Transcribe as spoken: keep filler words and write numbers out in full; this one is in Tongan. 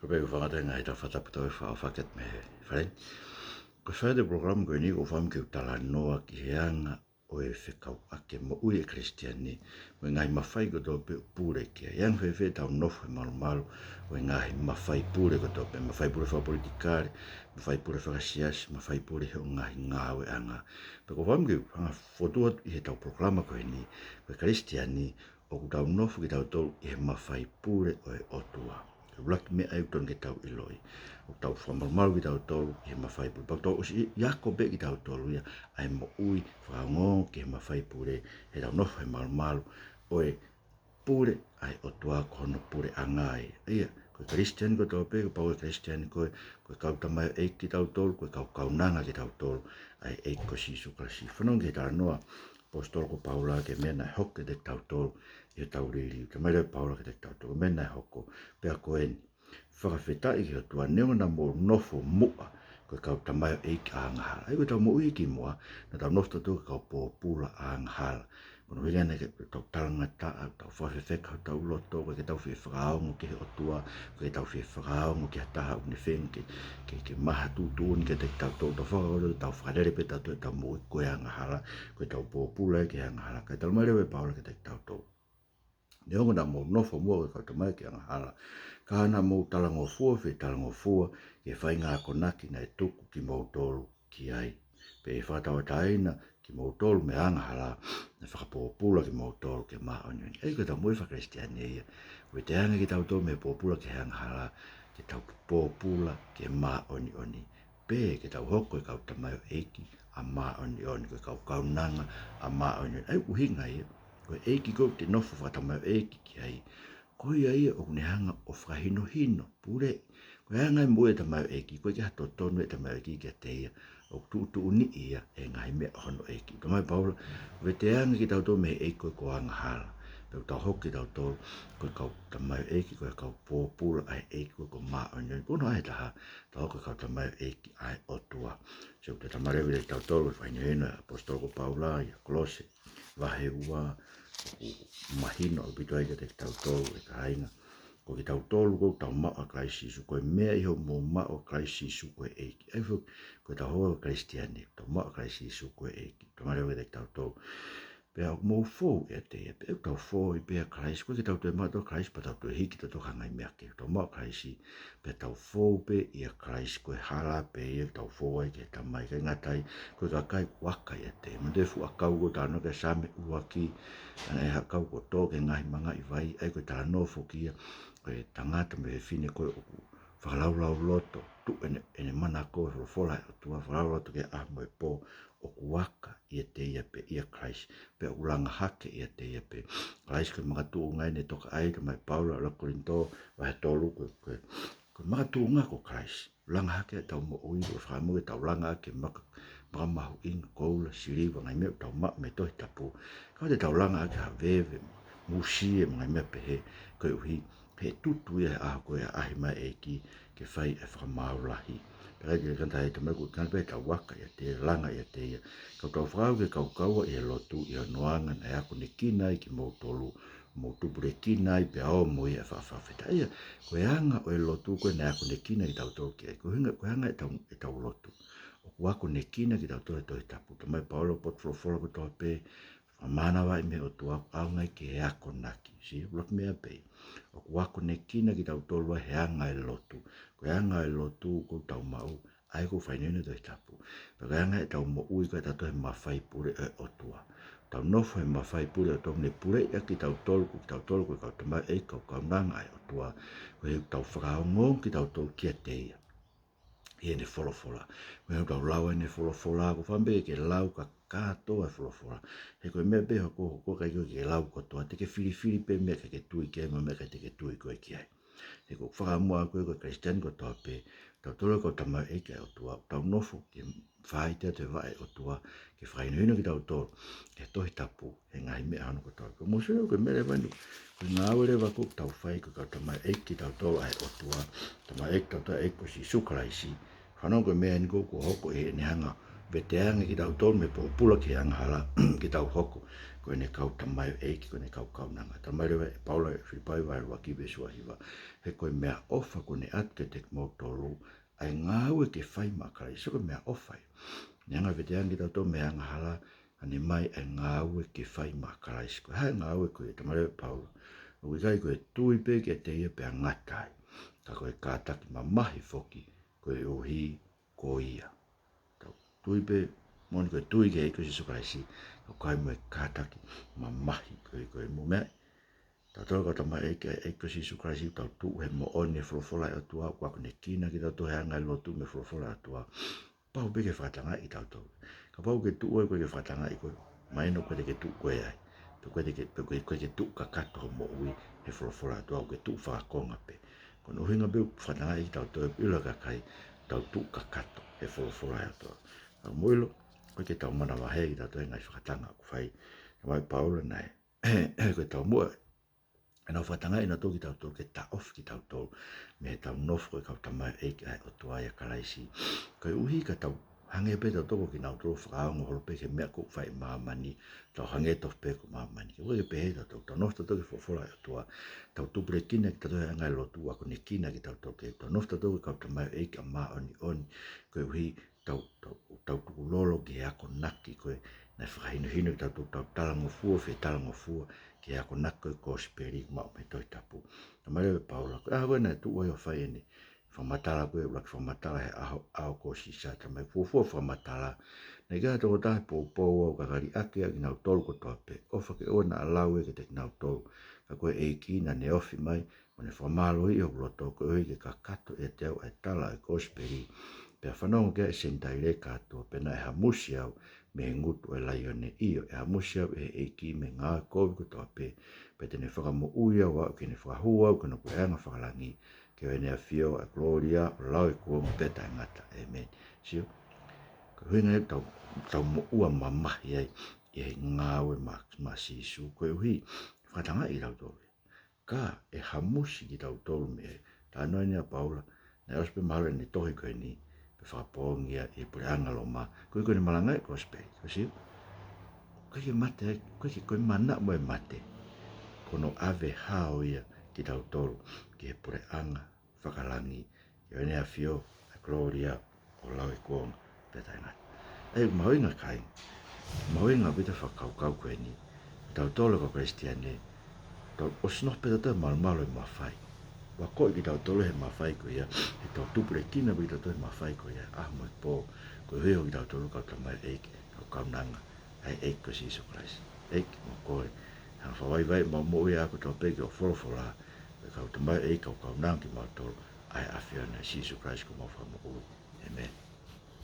Ko e pē ʻoku ou fakaʻatā e ngaahi tala fakatapu tau ʻe fā ʻo fakahoko mei he fale ni. Ko e fai atu e polokalama ko eni ʻoku ou fakaʻamu ke u talanoa ki he anga ʻo e fekauʻaki e moʻui ʻa e Kalisitiane mo e ngaahi mafai kotoa pē ʻoku pule ki ai. ʻE anga fēfē ʻetau nofo he malumalu ʻo e ngaahi mafai pule kotoa pē, mafai pule fakapolitikale, mafai pule fakasiasi, mafai pule he ʻo e ngaahi ngāueʻanga. Pea ʻoku ou fakaʻamu ke u hanga ʻo fokotuʻu atu ʻi heʻetau polokalama ko eni, ko e Kalisitiane, ʻoku tau nofo kitautolu ʻi he mafai pule ʻo e ʻOtua. Ko e ʻuluaki meʻa ia ʻoku totonu ke tau ʻiloʻi. ʻOku tau fakamalumalu kitautolu ʻi he mafai pule. Pea ʻoku tau ʻosi ako pē kitautolu ia ʻa e moʻui fakaongoongo ki he mafai pule, heʻetau nofo he malumalu ʻo e pule ʻa e ʻOtua ko hono puleʻanga ia. ʻA ia, ko e Kalisitiane kotoa pē, kapau ko e Kalisitiane koe, ko e kau tamaioʻeiki kitautolu, ko e kau kaunanga kitautolu ʻa e ʻEiki ko Sīsū Kalaisi. Fanongo ki he talanoa ʻa e ʻaposetolo ko Paula ki he meʻa naʻe hoko kiate kitautolu ʻi hotau liliu. Talamai leva ʻe Paula kiate kitautolu, meʻa naʻe hoko, pea ko eni: Fakafetaʻi ki he ʻOtua, neongo naʻa mou nofo muʻa ko e kau tamaioʻeiki angahala. ʻA ia ko ʻetau moʻui kimuʻa, naʻa tau nofo tautolu ko e kau pōpula angahala. Ko hono ʻuhinga naʻe ʻikai ke tau talangataʻa, tau fakafefeka hotau loto, ʻikai ke tau fie fakaongo ki he ʻOtua, ʻikai ke tau fie fakaongo ki ha taha ʻoku ne feinga ke, ke, ke maha tuʻutuʻuni kiate kitautolu, tau fakaongo, tau fakalele pē tautolu ʻetau moʻui ko e angahala, ko ʻetau pōpula ki he angahala. Kae talamai leva ʻe Paula kiate kitautolu: Neongo naʻa mou nofo muʻa ko e kau tamaioʻeiki angahala, ka naʻa mou talangofua fie talangofua ki he faʻahinga akonaki naʻe tuku kimoutolu ki ai. Pea ʻi he fakatauʻatāina kimoutolu mei he angahala, naʻe fakapōpula kimoutolu ki he māʻoniʻoni. ʻA ia ko ʻetau moʻui faka-Kalisitiane ia, ʻoku veteange kitautolu mei he pōpula ki he angahala, ke tau pōpula ki he māʻoniʻoni, pe ke tau hoko ko e kau tamaioʻeiki ʻa māʻoniʻoni, ko e kau kaunanga ʻa māʻoniʻoni. ʻA ia ko e ʻuhinga ia, ko e ʻeiki ko ē ʻoku te nofo fakatamaioʻeiki ki ai, ko ia ia ʻoku ne hanga ʻo fakahinohino, pule. Ko e anga ia e moʻui ʻa e tamaioʻeiki, ʻoku ʻikai ke ʻi ai ha totonu ʻa e tamaioʻeiki kiate ia, ʻoku tuʻutuʻuni ia ʻe he ngaahi meʻa ʻa hono ʻeiki. Talamai ʻe Paula, veteange kitautolu mei he ʻeiki ko ē ko e angahala, pea ʻoku tau hoko kitautolu ko e kau tamaioʻeiki, ko e kau pōpula ʻa e ʻeiki ko ē ko e māʻoniʻoni. Ko hono ʻaho ʻe taha, tau hoko ko e kau tamaioʻeiki ʻa e ʻOtua. Sio, ʻoku talamai leva kiate kitautolu ʻe he fakahinohino ʻa e ʻaposetolo ko Paula ʻia Kolose vahe ua, ʻoku mahino ʻaupito ai kiate kitautolu, ʻe kāinga. Ko kitautolu ʻoku tau maʻu ʻa Kalaisi Sīsū, ko e meʻa ʻi hoʻomou maʻu ʻa Kalaisi Sīsū ko e ʻEiki. ʻA ia foki, ko ʻetau hoko ko e Kalisitiane, tau maʻu ʻa Kalaisi Sīsū ko e ʻEiki. Talamai leva kiate kitautolu: Pea ʻoku mou fou ʻiate ia. Pea ʻoku tau fou ai pē ʻia Kalaisi. ʻOku ʻikai ke tau toe maʻu ʻa Kalaisi pea tau toe hiki tautolu ki ha ngaahi meʻa kehe. Tau maʻu ʻa Kalaisi, pea tau fou pē ʻia Kalaisi. Ko e hala pē ia ʻoku tau fou ai ki he Tamai. ʻIkai ngata ai, ko e kakai ʻoku aka ʻiate ia. Manatuʻi e fuʻu ʻakau ko ē ʻoku talanoa ki ai ʻa Saame ʻuluaki, ʻa e ʻakau kuo tō ki he ngaahi mangaʻi vai. ʻA ia ko e talanoa foki ia ko e tangata mo e fefine ko ē ʻoku fakalaulauloto, tuʻu ʻene, ʻene manako he folofola ʻa e ʻOtua, fakalaulauloto ki he ʻaho mo e pō, ʻoku aka ʻiate ia pē ʻia Kalaisi, pea ʻoku langa hake ʻiate ia pē. Kalaisi ko e makatuʻunga ia naʻe tokaʻi, talamai ʻe Paula ʻi he ʻuluaki Kolinitō vahe tolu, ko e, ko e, ko e makatuʻunga ko Kalaisi. Langa hake ʻetau moʻui, ko e fakaʻamu ke tau langa hake maka, maka mahuʻinga, koula, siliva, ngaahi meʻa ʻoku tau maʻu mei he Tohi Tapu. Ka ʻoua te tau langa hake ha veve, musie mo e ngaahi meʻa pehē, koeʻuhi he ʻe tutu ia he ʻaho ko ē ʻe ʻaʻahi mai e ʻEiki ke fai e fakamaau lahi. Pea ʻikai ke ngata ai, talamai ʻoku ʻikai pē ke tau aka ʻiate ia, langa ʻiate ia. Ka ʻoku tau fakaʻau ke kau kaua ʻi he lotu, ʻi hono anga naʻe akonekina ai kimoutolu, mou tupulekina ai pea ō mo ia ʻi he faʻa fakafetaʻi. ʻA ia, ko e anga ʻo e lotu ko ē naʻe akonekina kitautolu ki ai. Ko e anga, ko e anga ʻetau, ʻetau lotu, ʻoku akonekina kitautolu ʻe he Tohi Tapu. Talamai ʻe Paula, potu folofola kotoa pē, fakamānavaʻi mei he ʻOtua, ʻoku ʻaonga ia ki he akonaki. Sio, ʻuluaki meʻa pē ia. ʻOku akonekina kitautolu ai he anga ʻo e lotu. Ko e anga ʻo e lotu ʻoku tau maʻu, ʻa ia ʻoku fakahinohino ʻe he Tohi Tapu. Pea ko e anga ʻetau moʻui ko ē ʻoku tau tautau he mafai pule ʻo e ʻOtua. Tau nofo he mafai pule ʻo e ʻOtua, ʻoku ne puleʻi ʻaki kitautolu, ko kitautolu ko e kau tamaioʻeiki, kau kaunanga ʻa e ʻOtua. Koeʻuhi ʻoku tau fakaongoongo kitautolu kiate ia ʻi heʻene folofola. Ko e ʻuhinga ʻoku tau lau ʻene folofola, ʻoku ou fakaʻamu pē ke lau ka, kātoa e folofola. He ko e meʻa pē ʻoku hoko, hoko, ʻikai ke ke lau kotoa, te ke filifili pē meʻa ke ke tui ki ai mo e meʻa ʻikai te ke tui koe ki ai. He ʻoku ou fakaʻamu ʻaupito ko e Kalisitiane kotoa pē, tautolu ko e kau tamaioʻeiki ʻa e ʻOtua, tau nofo ke fai ʻiate kitautolu e vaʻe ʻo e ʻOtua, ke fakahinohino kitautolu ʻe he Tohi Tapu he ngaahi meʻa hono kotoa. Ko mou sio ko e meʻa leva eni, ko e ngāue leva ʻoku tau fai ko e kau tamaioʻeiki kitautolu ʻa e ʻOtua, tamaioʻeiki kitautolu ʻa e ʻEiki ko Sīsū Kalaisi. Fanongo, ko e meʻa eni ʻoku hoko ʻi heʻene hanga veteange kitautolu mei he pōpula ki he angahala, ke tau hoko ko ʻene kau tamaioʻeiki, ko ʻene kau kaunanga. Talamai leva ʻe Paula ʻi Filipai vahe ʻuluaki veesi uahiva: He ko e meʻaʻofa kuo ne ʻatu kiate kimoutolu ʻa e ngāue ke fai maʻa Kalaisi. Ko e meʻaʻofa ia. Ne hanga ʻo veteange kitautolu mei he angahala, ʻo ne ʻomai ʻa e ngāue ke fai maʻa Kalaisi. Ko e hā e ngāue ko ia? Talamai leva ʻe Paula: ʻOku ʻikai ko e tui pē kiate ia pea ngata ai, ka ko e kātaki mamahi foki koeʻuhi ko ia. Tau tui pē, moʻoni ko e tui ki he ʻEiki ko Sīsū Kalaisi, ka ʻoku ʻikai mo e kātaki mamahi koeʻuhi ko ia. Mou meaʻi, tautolu kau tamaioʻeiki ʻa e ʻEiki ko Sīsū Kalaisi, tau tuʻu he moʻoni e folofola ʻa e ʻOtua, ʻoku akonekina kitautolu he anga e lotu mei he folofola ʻa e ʻOtua. Pau pē ke fakatangaʻi kitautolu. Kapau ʻoku ke tuʻu ai ʻo ʻikai ke fakatangaʻi koe, mahino ʻoku ʻikai te ke tuʻu koe ai. Pe ʻoku ʻikai te ke, pe ʻoku ʻikai ke tuʻu kakato hoʻo moʻui he folofola ʻa e ʻOtua, ʻoku ke tuʻu fakakonga pē. Ko hono ʻuhinga pē ʻoku fakatangaʻi kitautolu, ʻilo ʻe he kakai, tau tuʻu kakato he folofola ʻa e ʻOtua. Ka mou ʻilo, ʻoku ʻikai ke tau manavahē kitautolu he ngaahi fakatanga ʻoku fai. Talamai ʻe Paula naʻe, ko e taumuʻa ʻenau fakatangaʻi ʻenautolu kitautolu ke taʻofi kitautolu mei heʻetau nofo ko e kau tamaioʻeiki ʻa e ʻOtua ʻia Kalaisi. Koeʻuhi ka tau hangē pē tautolu ko kinautolu, fakaongo holo pē ki he meʻa ʻoku fai ʻi māmani, tau hangē tofu pē ko māmani. Ka ʻoku ʻikai ke pehē tautolu, tau nofo tautolu ki he folofola ʻa e ʻOtua, tau tupulekina kitautolu he anga e lotu, akonekina kitautolu ke tau nofo tautolu ko e kau tamaioʻeiki ʻa e māʻoniʻoni, koeʻuhi tau, tau, tau tukulolo ki he akonaki ko ē naʻe fakahinohino kitautolu, tau talangofua, fetalangofua ki he akonaki ko e kosipeli maʻu mei he Tohi Tapu. Talamai leva ʻe Paula, ko e ʻaho ko ē naʻe tuʻu ai ʻo fai ʻene fakamatala ko ē, ʻuluaki fakamatala he ʻaho, ʻaho kuo ʻosi, sa talamai, fuofua fakamatala: Naʻe ʻikai ha tokotaha ʻe poupou au, ka ka liʻaki ʻa kinautolu kotoa pē. ʻOfa ke ʻoua naʻa lau ia kiate kinautolu, ka ko e ʻEiki naʻa ne ofi mai, ʻo ne fakamālohiʻi hoku loto, koeʻuhi ke kakato ʻiate au ʻa e tala ʻo e kosipeli, pea fanongo ki ai ʻa e Senitaile kātoa, pea naʻe hamusi au mei he ngutu ʻo e laione. ʻIo, ʻe hamusi au ʻe he ʻEiki mei he ngāue kovi kotoa pē, pea te ne fakamoʻui au ʻo aʻu ki heʻene fakahū au ki hono puleʻanga fakalangi, ke ʻo ʻene ʻafio ʻa e kolōlia ʻo lau e kuonga pea taʻengata. ʻĒmeni. Sio? Ko e ʻuhinga ia ʻoku tau, tau moʻua mamahi ai ʻi he ngāue maʻa, maʻa Sīsū, koeʻuhi fakatangaʻi kitautolu. Ka ʻe hamusi kitautolu mei he, talanoa eni ʻa Paula, naʻe ʻosi pē mahalo ʻene tohi ko eni, pea fakapoongi ia ʻi he puleʻanga Loma, koeʻuhi ko ʻene malangaʻi e kosipeli, ko e sio. ʻOku ʻikai ke mate ai, ʻoku ʻikai ke, ko e mana mo e mate, ko hono ʻave hao ia kitautolu ki he puleʻanga fakalangi, ʻi heʻene ʻafio ʻa e kolōlia ʻo lau e kuonga pea taʻengata. ʻA ia, mahuʻinga kāinga, mahuʻinga ʻaupito e fakakaukau ko eni. Tautolu kau Kalisitiane, tau ʻosi nofo pē tautolu he malumalu ʻo e mafai. ʻOku akoʻi kitautolu he mafai ko ia, he tau tupulekina pē kitautolu he mafai ko ia, ʻaho mo e pō, koeʻuhi ko kitautolu kau tamaioʻeiki, kau kaunanga ʻa e ʻEiki ko Sīsū Kalaisi. ʻEiki, mau kole, hanga ʻo fakavaivaiʻi ʻemau moʻui ʻa kotoa pē ki hoʻo folofola, ko e kau tamaioʻeiki, kau kaunanga kimautolu ʻa e ʻAfiona, Sīsū Kalaisi ko homau Fakamoʻui.